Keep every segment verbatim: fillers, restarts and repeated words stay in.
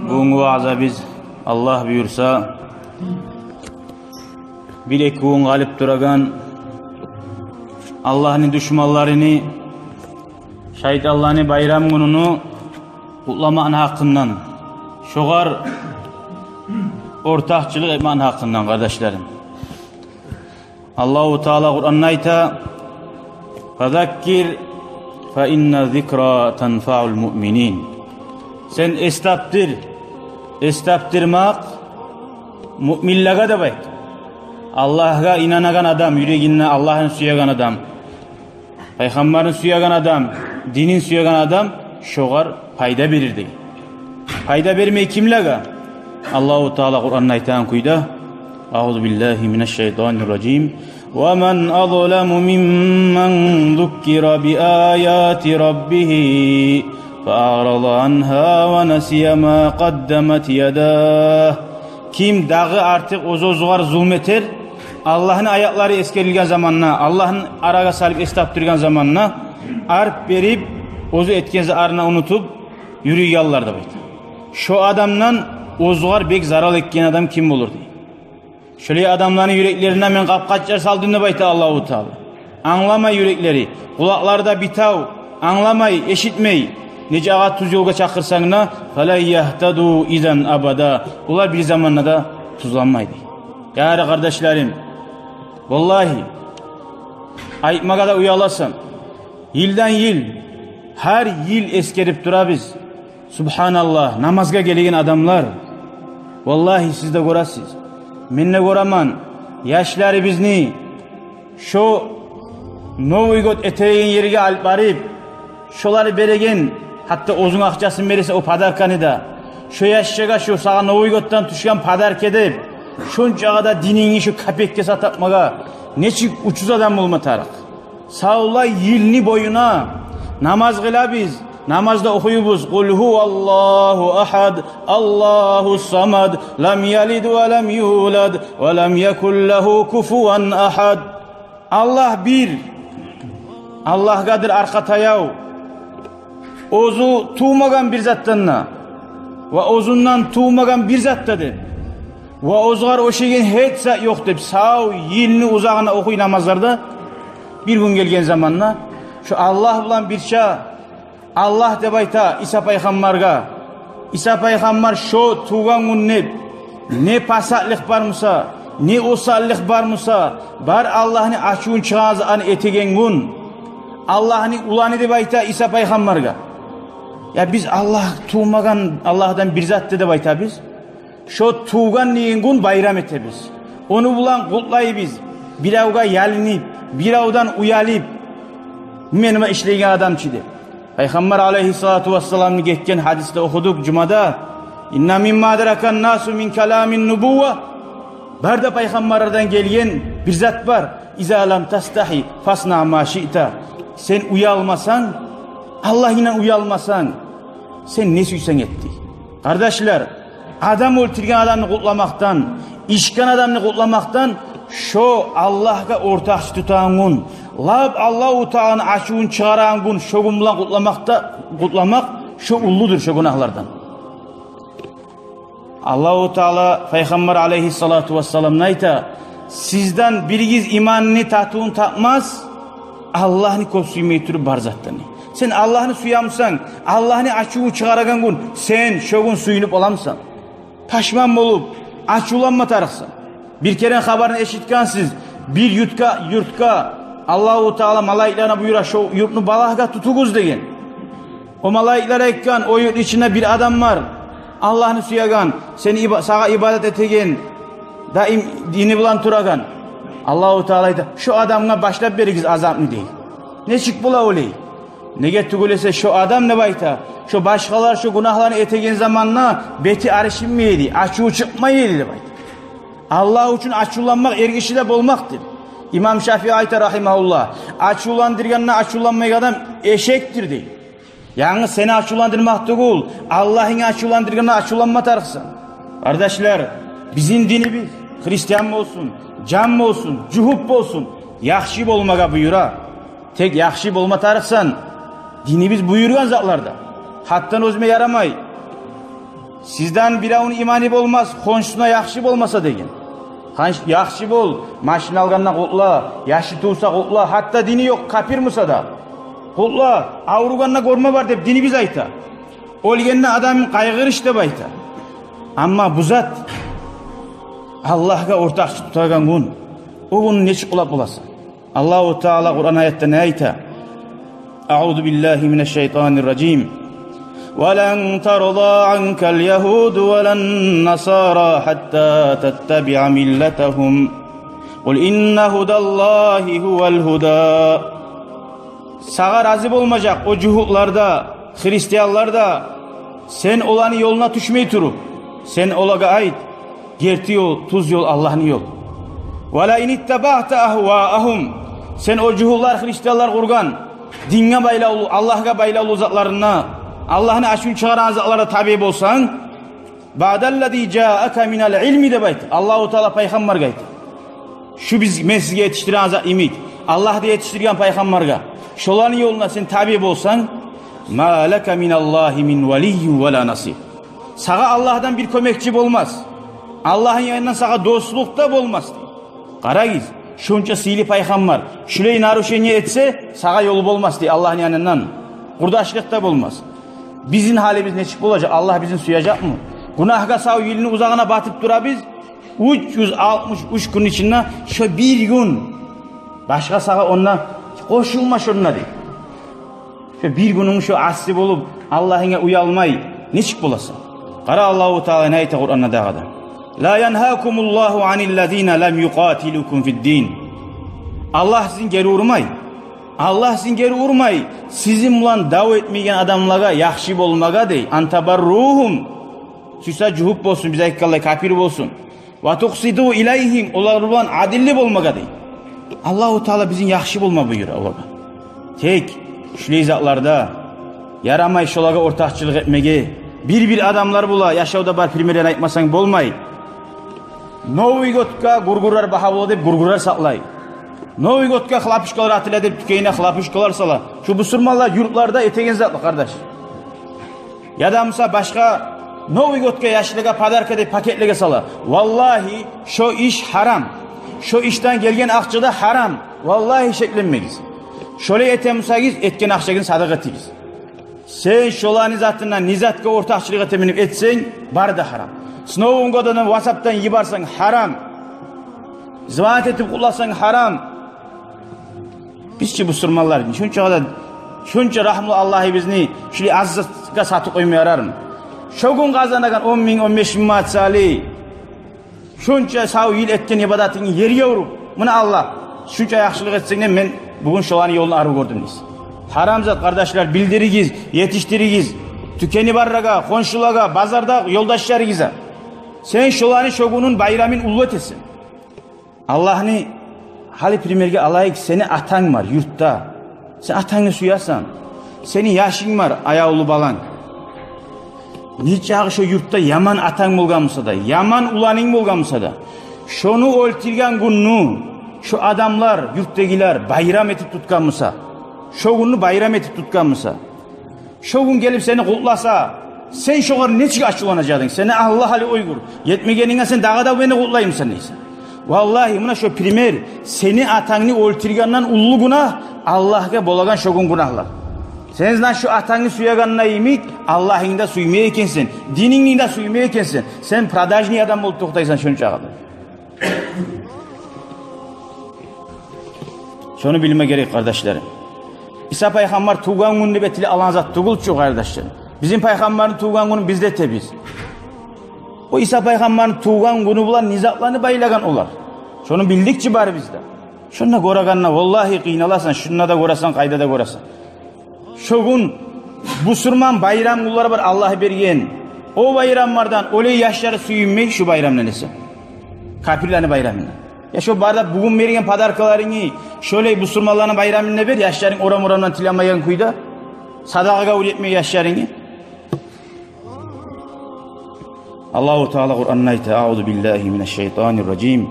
Бугюнгю ваъзабыз, Аллагь буюрса, бир-эки гюн къалып турагъан Аллагьны душманларыны, шайтанланы байрам гюнюню къутламакъны гьакъындан, шогъар ортакъчылыкъ этмекни гьакъындан, къардашларым. Аллагьу Таала Къуранда айта: «Фазаккир, фа инна зикра танфаул муъминин». Сен эс тапдыр, эс тапдырмакъ муъминлеге деп айта. Аллагьгъа инанагъан адам, юрегинде Аллагьны сюеген адам, Пайхаммарны сюеген адам, динин сюеген адам, шогъар пайда берир деген. Пайда бермей кимлеге? Аллагьу Таала Къуранда айтагъан кюйде: «Аузу биллагьи минаш шайтанир ражим. Ва ман азламу мимман зуккира би аяти раббигьи фа аъраза анха ва насия ма къаддамат ядагь». Ким дагъы артыкъ оьз-оьзюгер зулму этер, Аллагьны аятлары эсгерилген заманда, Аллагьны арагъа салып эс тапдыргъан заманда, арт берип, оьзю этген затларын унутуп юрюйгенлер деп айта. Шо адамдан оьзюгер бек зарал этген адам ким болур дей. Шолай адамланы юреклерине мен къап-къачар салдым деп айта Аллагьу Таала. Англамай юреклери, къулакълары да битав, англамай, эшитмей. Нечакъы тюз ёлгъа чакъырсанг да, фалан ягьтаду изан абада. Олар бир заманда да тюзленмей дей. Яри, къардашларым, валлагьи, айтмагъа да уяласан. Йылдан йыл, гьар йыл эсгерип турабыз. Субгьаналлагь, намазгъа гелеген адамлар, валлагьи, сиз де гёресиз, мен де гёремен, яшларыбызны шо Новый год этеген ерге алып барып, шолар береген, гьатта оьзюнг акъчасын бересе, о подарканы да, шо яшчагъа шо сагъа Новый годдан тюшген подарка деп, шончагъа да динингни шо капекге сатып алмагъа нечик учуз адам болма тарыкъ. Савлай йылны боюна намаз къылабыз, намазда охуйбуз: «Къул гьуваллагьу агьад, Аллагьу самад, лам ялид ва лам юлад, ва лам якул лагьу куфуван агьад». Аллагь бир, Аллагьгъадыр аркъа таяв, оьзю тувмагъан бир затдан да ва оьзюнден тувмагъан бир зат да деп, ва оьзюгер ошайгъан гьеч зат ёкъ деп, сав йылны узагъына охуй намазларда. Бир гюн гелген заманда шо Аллагь булан бирче, Аллагь деп айта Иса пайхаммаргъа. Иса пайхаммар шо тувгъан гюн деп не пасатлыкъ бар буса, не осаллыкъ бар буса, бар Аллагьны ачувун чыгъарагъан этеген гюн, Аллагьны уланы деп айта Иса пайхаммаргъа. Я биз Аллагь тувмагъан, Аллагьдан бир зат да деп айтабыз. Шо тувгъан деген гюн байрам этебиз. Ону булан къутлайбыз. Биревге ялынып, биревден уялып, мен ва ишлейген адам чы деп. Пайхаммар алайгьиссалату вассаламны гетген гьадисде охудукъ жумада: «Инна мимма адракан насу мин каламин нубувва». Бар да пайхаммарлардан гелген бир зат бар: «Иза лам тастагьи фасна ма шиъта». Сен уялмасанг, Аллагьынгдан уялмасанг, сен не сюйсенг эт дей. Къардашлар, адам оьлтюрген адамны къутламакъдан, ичген адамны къутламакъдан, шо Аллагьгъа ортакъчы тутагъан гюн, лап Аллагьу Тааланы ачувун чыгъарагъан гюн, шо гюн булан къутламакъда, къутламакъ шо уллудур шо гюнагьлардан. Аллагьу Таала Пайхаммар алайгьиссалату вассаламны айта: «Сизден биригиз иманны татывун тапмас, Аллагьны кёп сюймей туруп бар затдан». Сен Аллагьны сюемисен, Аллагьны ачуву чыгъарагъан гюн, сен шо гюн сююнюп боламысан? Пашман болуп, ачувланма тарыкъсан. Бир керен хабарны эшитгенсиз, бир юртгъа, юртгъа Аллагьу Таала малайиклерине буюра: «Шо юртну балагьгъа тутугъуз», – деген. О малайиклер айтгъан: «О юртну ичинде бир адам бар, Аллагьны сюеген, сени иба-, сагъа ибадат этеген, даим дини булан турагъан». Аллагьу Таала айта: «Шо адамгъа башлап беригиз азапны», – дей. Нечик бола олай? Неге тюгюл эсе, шо адам, деп айта, шо башгъалар шо гюнагьланы этеген заманда бети аришинмей эди, ачуву чыкъмай эди, деп айта. Аллагь учун ачувланмакъ эркишиде болмакъдыр. Имам Шафии айта, рагьимагьуллагь: «Ачувландыргъанда ачувланмайгъан адам эшекдир», – дей. Янгыз сени ачувландырмакъ тюгюл, Аллагьынгны ачувландыргъанда ачувланма тарыкъсан. Къардашлар, бизин динибиз, христиан болсун, жан болсун, жугьут болсун, яхшы болмагъа буюра. Тек яхшы болма тарыкъсан динибиз буюргъан затларда. Гьатдан оьзюме ярамай. Сизден биревню иманы болмас, хоншусуна яхшы болмаса деген. Хонш-, яхшы бол, машин алгъанда къутла, яшы тувса къутла, гьатта дини ёкъ, капир буса да. Къутла, авругъанда гёрме бар деп динибиз айта. Оьлгенде адамны къайгъырыш деп айта. Амма бу зат Аллагьгъа ортакъчы тутагъан гюн, о гюнню нечик къулап боласан? Аллагьу Таала Къуран аятда не айта? أعوذ بالله من الشيطان الرجيم. ولن ترضى عنك اليهود ولا النصارى حتى تتبع ملتهم. قل إن هدى الله هو الهدى. Сагъа рази болмажакъ о жугьутлар да, христианлар да, сен оланы ёлуна тюшмей туруп. Сен олагъа айт: герти ёл, тюз ёл Аллагьны ёлу. ولئن اتبعت أهواءهم. Сен о жугьутлар, христианлар къургъан динге байлавлу, Аллагьгъа байлавлу затларына, Аллагьны ачувун чыгъарагъан затларына табиъ болсанг, بعد الذي جاءك من العلم деп айта Аллагьу Таала пайхаммаргъа, айта. Шу биз, мен сизге етишдиреген зат йимик, Аллагь да етишдирген пайхаммаргъа. Шоланы ёлуна сен табиъ болсанг, ما لك من الله من ولي ولا نصير. Сагъа Аллагьдан бир кёмекчи болмас. Аллагьны янындан сагъа дослукъ да болмас, дей. Къарагъыз, шунча сыйлы пайхаммар шулай нарушение этсе, сагъа ёлу болмас, дей, Аллагьны янындан. Къурдашлыкъ да болмас. Бизин гьалибиз нечик болажакъ? Аллагь бизин сюежекми? Гюнагьгъа сав йылны узагъына батып турабыз. Уьч юз алтмыш уьч гюнню ичинде шо бир гюн башгъа сагъа онда къошулма шонда, дей. Шо бир гюнюнг шо асси болуп, Аллагьынга уялмай нечик боласан? Къара, Аллагьу Таала не айта Къуранда дагъы да: لا ينهاكم الله عن الذين لم يقاتلوكم في الدين. Аллагь сизин гери урмай. Аллагь сизин гери урмай сизин булан дав этмейген адамлагъа яхшы болмагъа, дей. أن تبروهم. Сюйсе жугьут болсун, биз айтгъанлай капир болсун. وتقسطوا إليهم, олар булан адилли болмагъа, дей. Аллагьу Таала бизин яхшы болма буюра олагъа. Тек шулай затларда ярамай шолагъа ортакъчылыкъ этмеге. Бир-бир адамлар бола, яшавда бар примерлерин айтмасанг болмай. Новый годгъа гургурлар багьа бола деп гургурлар сакълай. Новый годгъа хлопушкалар атыла деп тюкенине хлопушкалар сала. Шу бусурманлар юртларда этеген затлар, къардаш. Яда буса башгъа Новый годгъа яшлагъа подарка деп пакетлеге сала. Валлагьи, шо иш гьарам. Шо ишден гелген акъча да гьарам. Валлагьи, шекленмегиз. Шолай этеген бусагъыз, этген акъчагъызны садагъа этигиз. Сен шоланы затына, не затгъа ортакъчылыкъ этемен деп этсенг, бары да гьарам. С Новым годом ватсапдан йиберсенг, гьарам. Звонить этип къутласанг, гьарам. Биз чи бусурманлар, шунча къадар, шунча рагьмулу Аллагьыбызны шулай аз затгъа сатып къойма ярармы? Шо гюн къазанагъан он минг, он беш минг манат саялы, шунча сав йыл этген ибадатынгны ерге уруп, муна Аллагь, шунча яхшылыкъ этсенг де, мен бугюн шоланы ёлун арив гёрдюм дейсен. Гьарам зат, къардашлар, билдиригиз, етишдиригиз. Тюкени барлагъа, хоншулагъа, базарда ёлдашларыгъызгъа. Сен шоланы шо гюнюн байрамын уллу этесен. Аллагьны, гьали примерге алайыкъ, сени атанг бар юртда. Сен атангны сюесен. Сени яшынг бар, аявлу баланг. Нечакъы шо юртда яман атанг болгъан буса да, яман уланынг болгъан буса да, шону оьлтюрген гюнню шо адамлар, юртдагъылар байрам этип тутгъан буса, шо гюнню байрам этип тутгъан буса, шо гюн гелип сени къутласа, сен шогъар нечик ачувланажакъ эдинг? Сени Аллагь гьали уьйгюр. Етмегенинге сен дагъы да мени къутлаймысан дейсен. Валлагьи, муна шо пример, сени атангны оьлтюргенден уллу гюнагь Аллагьгъа болагъан шо гюн гюнагьлар. Сен, значит, шо атангны сюегенинг йимик, Аллагьынгны да сюймей экенсен, динингни де сюймей экенсен. Сен продажный адам болуп токътайсан шонча къадар. Шону билме герек, къардашларым. Иса пайхаммар тувгъан гюн деп этиле алан зат тюгюл чю, къардашларым. Бизин пайхаммарны тувгъан гюнюн биз де этебиз. О Иса пайхаммарны тувгъан гюню булан не затланы байлагъан олар? Шону билдик чи барыбыз да. Шонда гёрегенде, валлагьи, къыйналасан, шунда да гёресен, къайда да гёресен. Шо гюн бусурман байрам гюнлери бар, Аллагь берген. О байрамлардан олай яшлары сююнмей шу байрамдан эсе. Капирлени байрамындан. Я шо бары да бугюн берген подаркаларынгны шолай бусурманланы байрамында бер, яшларынг орам-орамдан тилемейген кюйде. Садагъагъа уьйретме яшларынгны. Аллагьу Таала Къуранда айта: أعوذ بالله من الشيطان الرجيم.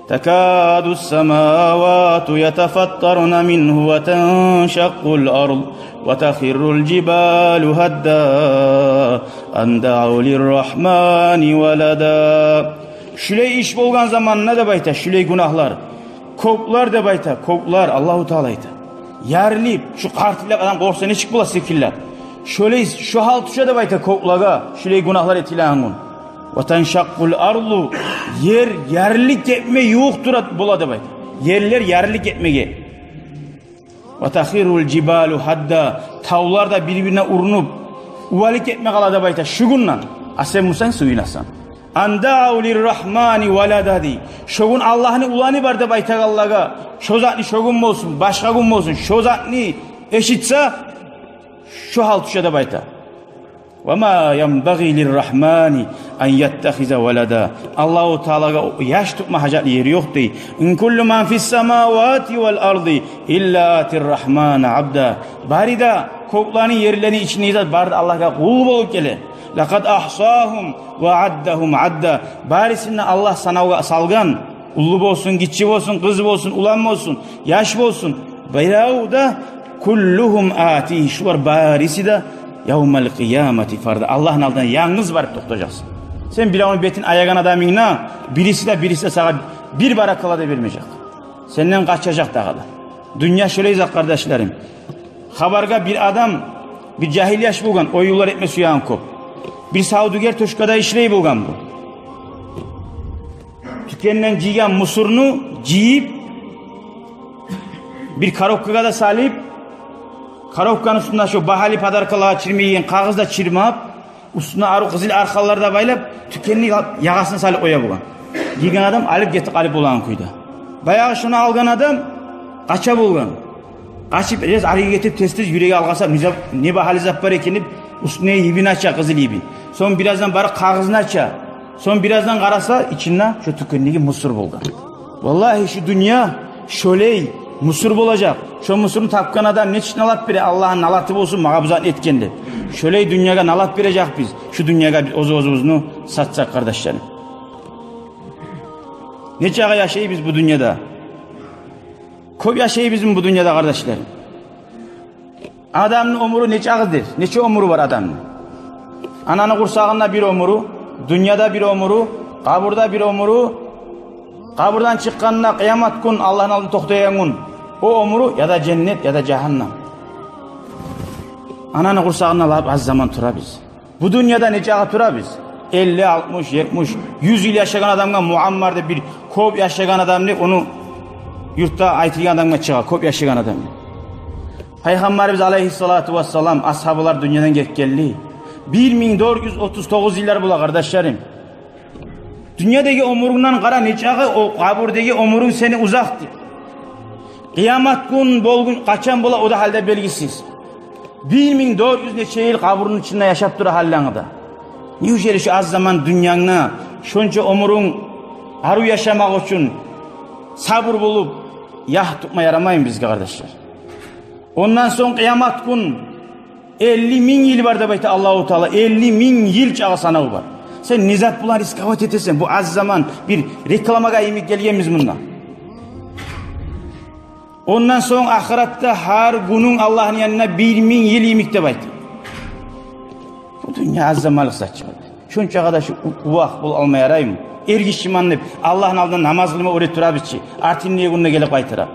تكاد السماوات يتفطرن منه وتنشق الأرض وتخر الجبال هدا أن دعوا للرحمن ولدا. Шулай иш болгъан заманда деп айта, шулай гюнагьлар, кёклер деп айта, кёклер, Аллагьу Таала айта, ярылып, шу къартыллап адам къоркъса нечик бола секинлеп, шолай, шо гьал тюше деп айта кёклеге, шулай гюнагьлар этилеген гюн. وتنشق الأرض, ер ярылып гетме ювукъ тура бола деп айта. Ерлер ярылып гетмеге. وتخر الجبال هدا, тавлар да бир-бирине урунуп, увалып гетме къала деп айта шу гюнден. А сен бусанг сююнесен. أن دعوا للرحمن ولدا дей. Шо гюн Аллагьны уланы бар деп айтагъанлагъа, шо затны, шо гюн болсун, башгъа гюн болсун, шо затны эшитсе, шо гьал тюше деп айта. وما ينبغي للرحمن أن يتخذ ولدا. Аллагьу Таалагъа яш тутма гьажатлы ери ёкъ дей. إن كل من في السماوات والأرض إلا آتي الرحمن عبدا. Бары да кёклени, ерлени ичиндеги зат бары да Аллагьгъа къул болуп геле. لقد أحصاهم وعدهم عدا. Барысын да Аллагь санавгъа салгъан. Уллу болсун, гиччи болсун, къыз болсун, улан болсун, яш болсун, бирев де, كلهم آتيه, шулар барысы да, يوم القيامة فردا, Аллагьны алдына янгыз барып токътажакъсан. Сен биревню бетин аягъан адамынг да, бириси де, бириси де сагъа бир баракалла да бермежек. Сенден къачажакъ дагъы да. Дюнья шолай зат, къардашларым. Хабаргъа бир адам, бир жагьил яш болгъан, оюнлар этме сюеген кёп. Бир савдюгер тёшкада ишлей болгъан бу. Тюкенден жыйгъан мусорну жыйып, бир коробкагъа да салып, коробканы уьстюнде шо багьалы подаркалагъа чырмайгъан къагъыз да чырмап, уьстюне арив къызыл аркъанлар да байлап, тюкенни ягъасына салып къоя болгъан. Жыйгъан адам алып гетип къалып болагъан кюйде. Баягъы шону алгъан адам къача болгъан. Къачып, тез арыгъа гетип, тез-тез юреги алгъасап, не зат, не багьалы зат бар экен деп, уьстюне йибин ача, къызыл йибин. Сонг бираздан барып къагъызны ача. Сонг бираздан къараса, ичинде шо тюкендеги мусор болгъан. Валлагьи, шу дюнья шолай мусор болажакъ. Шо мусорну тапгъан адам нечик налат бере, Аллагьны налаты болсун магъа бу затны этген деп. Шолай дюньягъа налат бережекбиз, шу дюньягъа биз оьз-оьзюбюзню сатсакъ, къардашларым. Нечакъы яшайбыз бу дюньяда? Кёп яшайбызмы бу дюньяда, къардашларым? Адамны оьмюрю нечакъыдыр? Нече оьмюрю бар адамны? Ананы къурсагъында бир оьмюрю, дюньяда бир оьмюрю, къабурда бир оьмюрю, къабурдан чыкъгъанда, къыямат гюн, Аллагьны алдында токътайгъан гюн, о оьмюрю я да женнет, я да жагьаннам. Ананы къурсагъында лап аз заман турабыз. Бу дюньяда нечакъы турабыз? Элли, алтмыш, етмиш, юз йыл яшагъан адамгъа Муаммар деп бир кёп яшагъан адам деп, ону юртда айтылгъан адамгъа чыгъа, кёп яшагъан адам деп. Пайхаммарыбыз алайгьиссалату вассалам, асгьабалар дюньядан гетгенли бир минг дёрт юз отуз тогъуз йыллар бола, къардашларым. Дюньядагъы оьмюрюнгден къара, нечакъы о къабурдагъы оьмюрюнг сени узакъдыр. Къыямат гюн болгъун къачан бола, о да гьали де белгисиз. Бир минг дёрт юз нече йыл къабурну ичинде яшап тура гьали де. Неужели шу аз заман дюньянгда, шонча оьмюрюнг арив яшамакъ учун сабур болуп, ягь тутма ярамаймы бизге, къардашлар? Ондан сонг къыямат гюн элли минг йыл бар деп айта Аллагьу Таала. Элли минг йыл чакъы санав бар. Сен не зат булан рисковать этесен? Бу аз заман, бир рекламагъа йимик гелгенбиз мунда. Ондан сонг ахыратда гьар гюнюнг Аллагьны янында бир минг йыл йимик деп айта. Бу дюнья аз заманлыкъ зат чы. Шончагъа да шу у-, увакъ болуп къалма яраймы? Эргишимен деп, Аллагьны алдында намаз къылма уьйретип турабыз чы. Артындагъы гюнде гелип къайтара.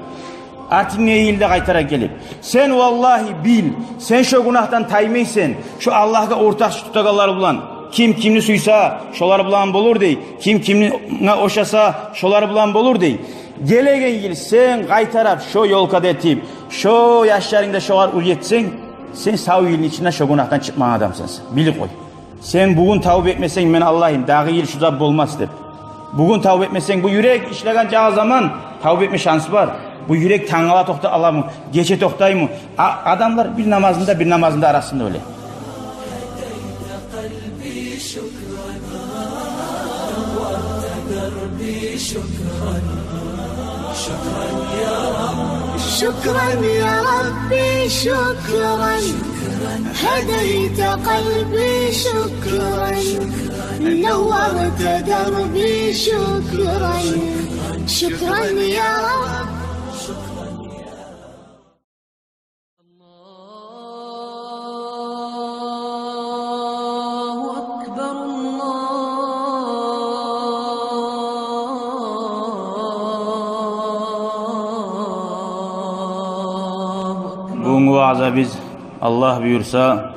Артындагъы йылда къайтара гелип. Сен, валлагьи, бил, сен шо гюнагьдан таймайсан, шо Аллагьгъа ортакъчы тутагъанлар булан. Ким кимни сюйсе, шолар булан болур дей. Ким кимге ошаса, шолар булан болур дей. Гелеген йыл сен къайтарып шо ёлкада этип, шо яшларынгны да шогъар уьйретсенг, сен сав йылны ичинде шо гюнагьдан чыкъмагъан адамсан сен. Билип къой. Сен бугюн тавба этмесенг, мен Аллагьым, дагъы йыл шу зат болмас деп. Бугюн тавба этмесенг, бу юрек ишлеген чакъы заман тавба этме шанс бар. Бу юрек тангала токътай аламы, гече токътаймы? А-, адамлар бир намазында, бир намазында арасында оьле. شكرا يا ربي، شكرا. هديت قلبي، شكرا. نورت دربي، شكرا. شكرا يا رب. Ваъзабыз, Аллагь буюрса,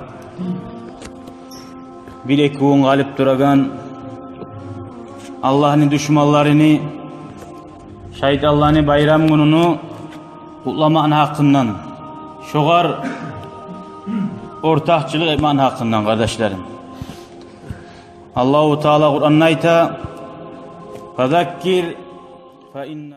бир-эки гюн къалып турагъан Аллагьны душманларыны, шайтанланы байрам гюнюню къутламакъны гьакъындан, шогъар ортакъчылыкъ этмекни гьакъындан, къардашларым. Аллагьу Таала Къуранда айта: «Фазаккир фа инна